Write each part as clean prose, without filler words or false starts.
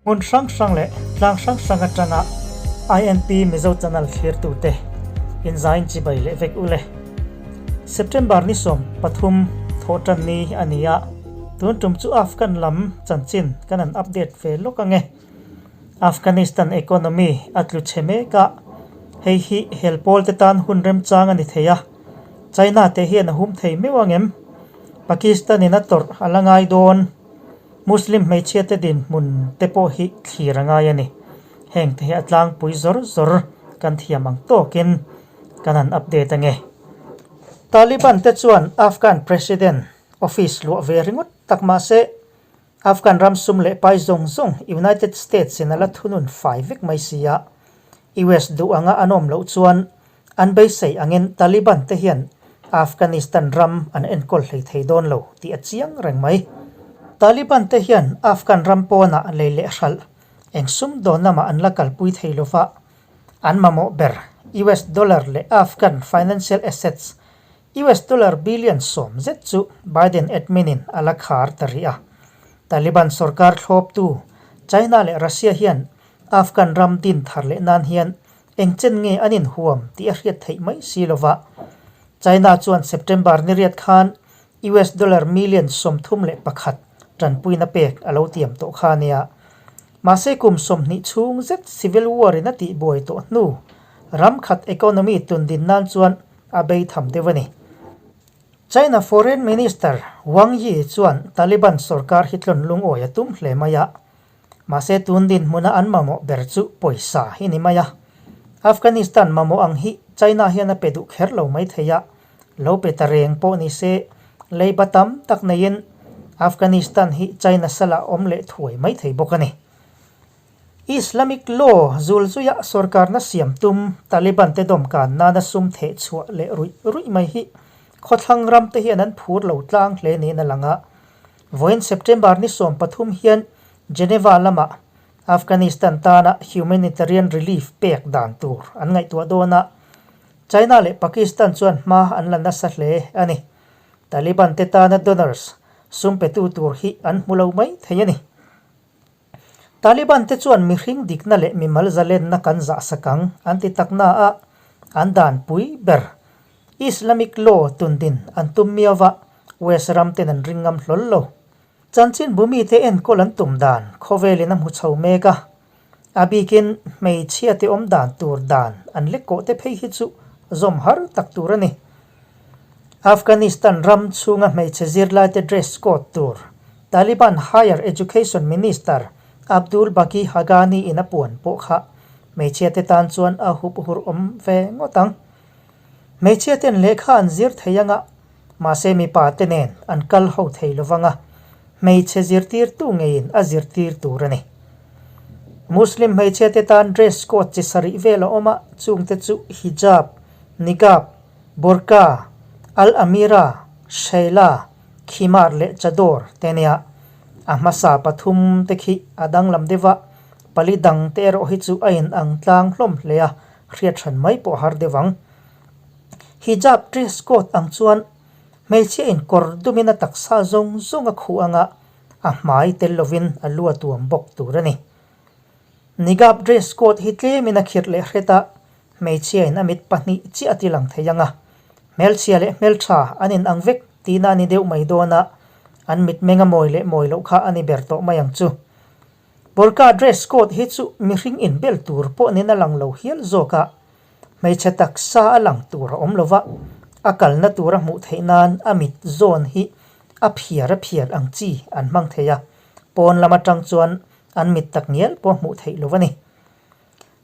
Hmun hrang hrang leh tlang hrang hrang atanga INP Mizo Channel thlirtute inzain chibai leh vek ule. September ni 13 thawhtan ni a ni a, tun tum chu Afghan lam chanchin kan han update ve lawk ange. Afghanistan economy a tlu chhe mek a, hei hi hel pawl te tan hun remchang a ni thei a, China te hian a hum thei meuh angem? Pakistan in a tawrh a la ngai dawn. Muslim hmeichhiate dinhmun te pawh hi thlir a ngai a ni. Heng te hi a tlangpui zawr zawr kan thiam ang tawkin kan han update ange. Taliban te chuan Afghan President office luah ve ringawt tak mahse Afghan ram sum leh pai zawng zawng United States in a la thunun fai vek mai si a. US duh anga an awm loh chuan An beisei angin Taliban te hian Afghanistan ram an enkawl hlei thei dawn lo tih a chiang reng mai. Taliban te hian Afghan ram pawnah lei leh hralh eng sum dawn lamah an la kalpui thei lo va, an mamawh ber US dollar leh Afghan financial assets US dollar billion 10 zet chu Biden admin in a la khar ta rih a. Taliban sorkar thlawptu China leh Russia hian Afghan ram din thar leh nan hian Eng chen nge an inhuam tih a hriat theih mai si lova. China chuan September ni riat khan US dollar million 31 tanpuina pek a lo tiam tawh kha a nia. Mahse kum 20 chhung zet civil war in a tihbuai tawh hnu ram khat economy tundin nan chuan a bei tham deuh a ni. China Foreign Minister Wang Yi chuan Taliban sorkar hi tlawn lungawi a tum hle mai a. Mahse tun dinhmuna an mamawh ber chu pawisa hi ni mai a. Afghanistan mamawh ang hi China hian a pe duh kher lo mai thei a, lo pe ta reng pawh ni se leiba tam tak neiin Afghanistan hi China salah awm leh thuai mai thei bawk a ni. Islamic law zul zuia sorkarna siam tum Taliban te dawmkan nana sum theh chhuah leh ruih ruih mai hi khawthlang ram te hian an phur lo tlang hle niin a lang a. Vawiin September ni 13 hian Geneva lamah Afghanistan tana humanitarian relief pek dan tur an ngaihtuah dawn a, China leh Pakistan chuan hma an la nasa hle a ni. Taliban te tana donors sum petu tur hi an hmu lo mai thei a ni. Taliban te chuan mihring dikna leh mimal zalenna kan zah sak ang an ti tak na a, an dan pui ber Islamic law tundin an tum miau va, West ram ten an ring ngam hlawl lo. Chanchin bumite enkawl an tum dan khawvelin a hmu chho mek a, a bikin hmeichhia te awm dan tur dan an lek kawh te phei hi chu zawm har tak tur a ni. Afghanistan ram chhunga hmeichhe zirlaite dress code tur Taliban Higher Education Minister Abdul Baqi Haghani in a puan pawh kha hmeichhia te tan chuan a hup hur awm ve ngawt ang. Hmeichhia ten lehkha an zir thei anga, mahse mipa te nen an kal ho thei lovang a, hmeichhe zirtirtu ngeiin a zirtir tur a ni. Muslim hmeichhia te tan dress code chi sarih vel a awm a, chungte chu hijab, niqab, burqa, al-amira, shayla, khimar leh chador te nia. A hmasa pathum te khi a danglam deuh a, pali dang te erawh hi chu a inang tlang hlawm hle a, hriat hran mai pawh har deuh ang. Hijab dress code ang chuan hmeichhia in kawr dumin a taksa zawng zawng a khuh anga a hmai tel lovin a lu a tuam bawk tur a ni. Niqab dress code hi tlemin a khirh leh hret a, hmeichhia in a mit pahnih chiah a ti lang thei anga hmelchhia leh hmeltha an in ang vek tihna a ni deuh mai dawn a, an mitmeng a mawi leh mawi loh kha a ni ber tawh mai ang chu. Burqa dress code hi chu mihring inbel tur pawh nen a lang lo hial zawk a, hmeichhe taksa a lang tur a awm lo va, a kalna tur a hmuh theih nan a mit zawn hi a phiar a phiar ang chi an hmang thei a, pawn lam atang chuan an mit tak ngial pawh hmuh theih lo a ni.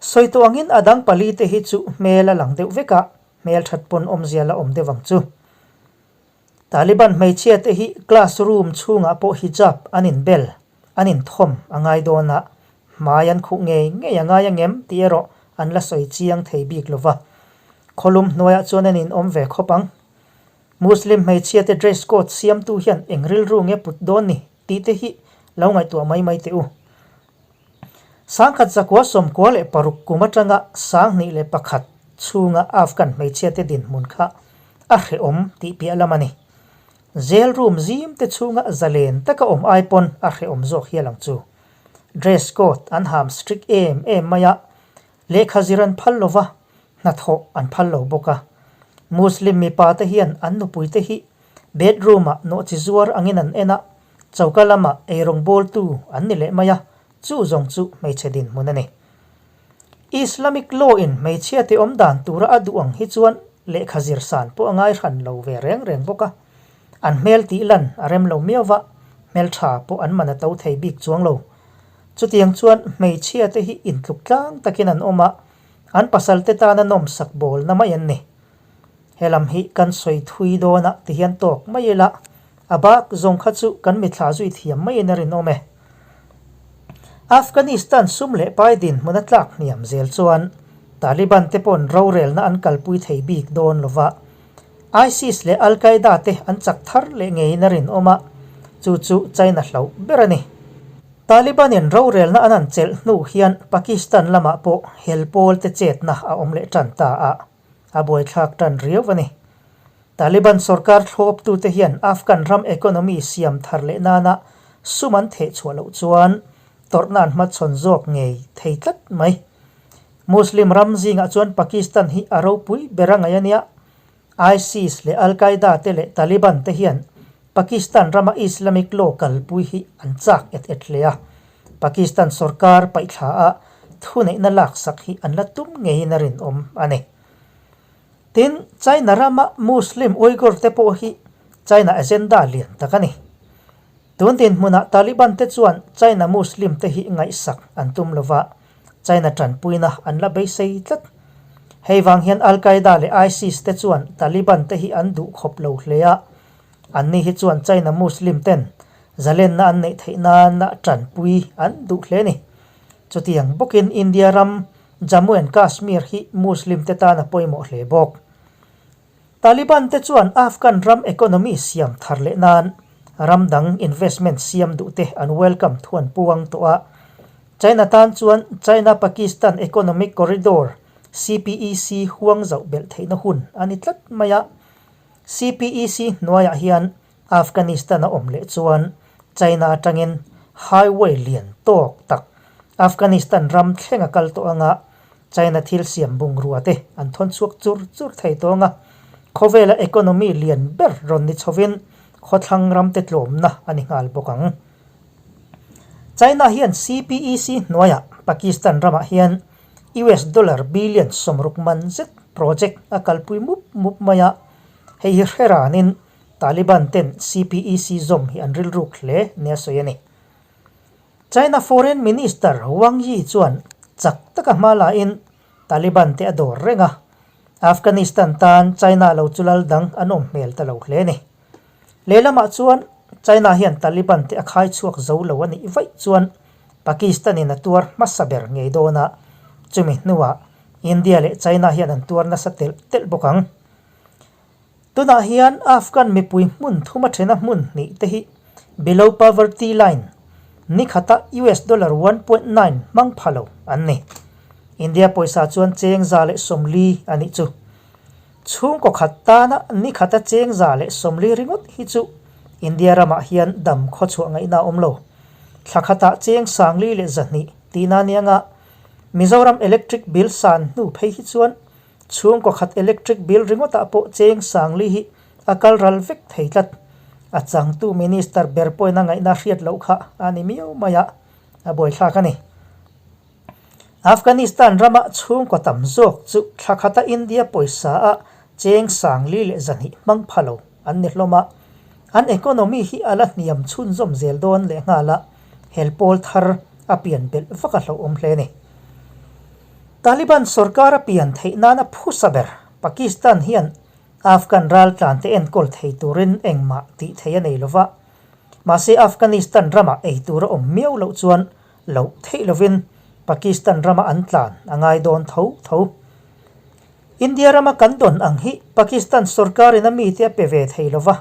Sawi tawh angin a dang pali te hi chu hmel a lang deuh vek a, hmel that pawn awmzia la awm deuh ang chu. Taliban hmeichhia te hi class room chhungah pawh hijab an inbel, an inthawm a ngai dawn a, hmai an khuh ngei ngei a ngai angem tih erawh an la sawi chiang thei bik lo va. Khawlum hnuaiah chuan an inawm ve khawp ang. Muslim hmeichhia te dress code siamtu hian eng rilru nge put dawn ni tih te hi lo ngaihtuah mai mai teh u. 1996 kum atanga 2001 chhunga Afghan hmeichhia te dinhmun kha a hrehawm tih piah lam a ni. Jail room zim te chhunga zalen taka awm ai pawn a hrehawm zawk hial ang chu. Dress code an ham strict em em mai a, lehkha zir an phal lo va, hnathawh an phal lo bawk a. Muslim mipa te hian an nupui te hi bedroom ah nawhchi zuar angin an en a, choka lamah eirawng bawltu an ni leh mai a, chu zawng chu hmeichhe dinhmun a ni. Islamic law in hmeichhia te awm dan tura a duh ang hi chuan lehkha zir san pawh a ngai hran lo ve reng reng bawk a, an hmel tih lan a rem lo miau va, hmeltha pawh an man a to thei bik chuang lo. Chutiang chuan hmeichhia te hi intluk tlang takin an awm a, an pasal te tana nawmsak bawlna mai an ni. Helam hi kan sawi thui dawn a ti hian tawk mai ila, a bak zawng kha chu kan mithla zui thiam maiin a rinawm e. Afghanistan sum leh pai dinhmun a tlak hniam zel chuan Taliban te pawn rorelna an kalpui thei bik dawn lo va, ISIS leh Al Qaeda te an chak thar leh ngeiin a rinawm a, chu chu China hlauh ber a ni. Taliban in rorelna an han chelh hnu hian Pakistan lamah pawh hel pawl te chetna a awm leh tan ta a. A buaithlak tan riau a ni. Taliban sorkar thlawptute hian Afghan ram economy siam thar leh nana sum an theh chhuah loh chuan tawrhna an hmachhawn zawk ngei thei tlat mai. Muslim ram zingah chuan Pakistan hi a ropui ber a ngaih a nia. ISIS leh Al-Qaeda te leh Taliban te hian Pakistan rama Islamic law kalpui hi an chak et et hle a. Pakistan sorkar paihthla a thuneihna laksak hi an la tum ngeiin a rinawm a ni. Tin, China rama Muslim Uyghur te pawh hi China agenda lian tak a ni. Tun dinhmunah Taliban te chuan China Muslim te hi ngaihsak an tum lova, China tanpuina an la beisei tlat. Hei vang hian Al-Qaeda leh ISIS te chuan Taliban te hi an duh khawp lo hle a, anni hi chuan China Muslim ten zalenna an neih theih nana tanpui an duh hle a ni. Chutiang bawkin India ram Jammu and Kashmir hi Muslim te tan a pawimawh hle bawk. Taliban te chuan Afghan ram economy siam thar leh nan ram dang investment siam duh te an welcome thu an puang tawh a. China tan chuan China-Pakistan Economic Corridor, CPEC, huang zauh belh theihna hun a ni tlat mai a. CPEC hnuaiah hian Afghanistan a awm leh chuan China atangin highway lian tawk tak Afghanistan ram thleng a kal tawh anga China thil siam bungrua te an thawn chhuak chur chur thei tawng a, khawvela economy lian ber rawn ni chhovin khawthlang ram te tlawmna a ni nghal bawk ang. China hian CPEC hnuaiah Pakistan ramah hian US dollar billion 60 man zet project a kalpui mup mup mai a, hei hi hre ranin Taliban ten CPEC zawm hi an rilruk hle nia sawi a ni. China Foreign Minister Wang Yi chuan chak taka hma lain Taliban te a dawr reng a, Afghanistan tan China lo chu lal dang an awm hmel ta lo hle a ni. Lehlamah chuan China hian Taliban te a khai chhuak zo lo a nih vaih chuan Pakistan in a tuar hmasa ber ngei dawn a, chumi hnuah India leh China hian an tuar nasa telh telh bawk ang. Tunah hian Afghan mipui hmun thuma thena hmun hnih te hi below poverty line, ni khata US dollar 1.9 hmang pha lo an ni. India pawisa chuan cheng 140 a nih chu. Chhungkaw khat tana ni khata cheng 140 ringawt hi chu India ramah hian dam khawchhuah ngaihna a awm lo. Thla khatah cheng 4,200 tihna a ni anga Mizoram electric bill san hnu phei hi chuan Chhungkaw khat electric bill ringawtah pawh cheng sangli hi a kal ral vek thei tlat. A changtu minister ber pawhin a ngaihna hriat loh kha a ni miau mai a, a buaithlak a ni. Afghanistan rama chhungkaw tam zawk chu thla khata India pawisa a cheng 4,200 hmang pha lo an ni hlawm a, an economy hi a la hniam chhunzawm zel dawn leh nghal a, hel pawl thar a pian belh vak a hlauhawm hle a ni. Taliban sorkar a pian theih nana phusa ber Pakistan hian Afghan raltlante enkawl thei turin engmah tih theih a nei lova, mahse Afghanistan ramah ei tur a awm miau loh chuan loh theih lovin Pakistan rama an tlan a ngai dawn tho tho. India rama kan dawn ang hi Pakistan sorkarin a mite a pe ve thei lova,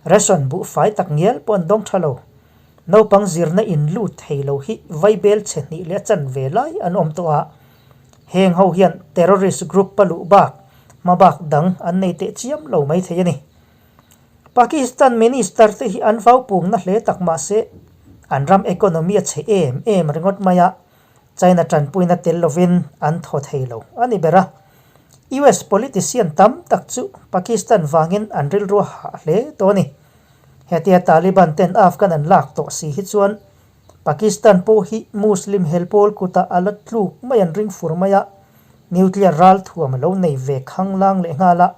ration buhfai tak ngial pawh an dawng tha lo. Naupang zirna in lut thei lo hi vaibel chhe hnih leh a chan ve lai an awm tawh a, heng ho hian terrorist group a luh bak hma bak dang an nei teh chiam lo mai thei a ni. Pakistan minister te hi an vau pungna hle tak mahse, An ram economy a chhe em em ringawt mai a, China tanpuina tel lovin an thaw thei lo a ni ber a. US politician tam tak chu Pakistan vangin an rilru a hah hle tawh a ni. Hetia Taliban ten Afghan an lak tawh si hi chuan Pakistan pawh hi Muslim hel pawl kutah a la tluk mai an ring fur mai a, nuclear ral thuam a lo nei ve khanglang leh nghal a,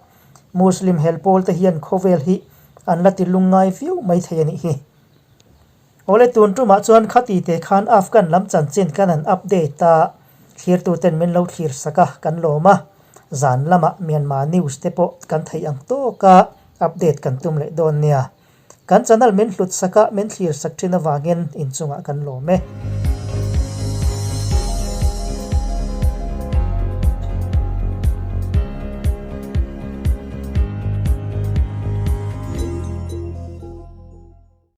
Muslim hel pawl te hian khawvel hi an la ti lungngai viau mai thei a nih hi. Awle tun tumah chuan khati te khan Afghan lam chanchin kan han update a, thlirtuten min lo thlir sak a kan lawm a, zan lamah Myanmar news te pawh kan theih ang tawk a update kan tum leh dawn nia. Kan channel min hlut sak a min thlir sak thin avangin inchungah kan lawm e.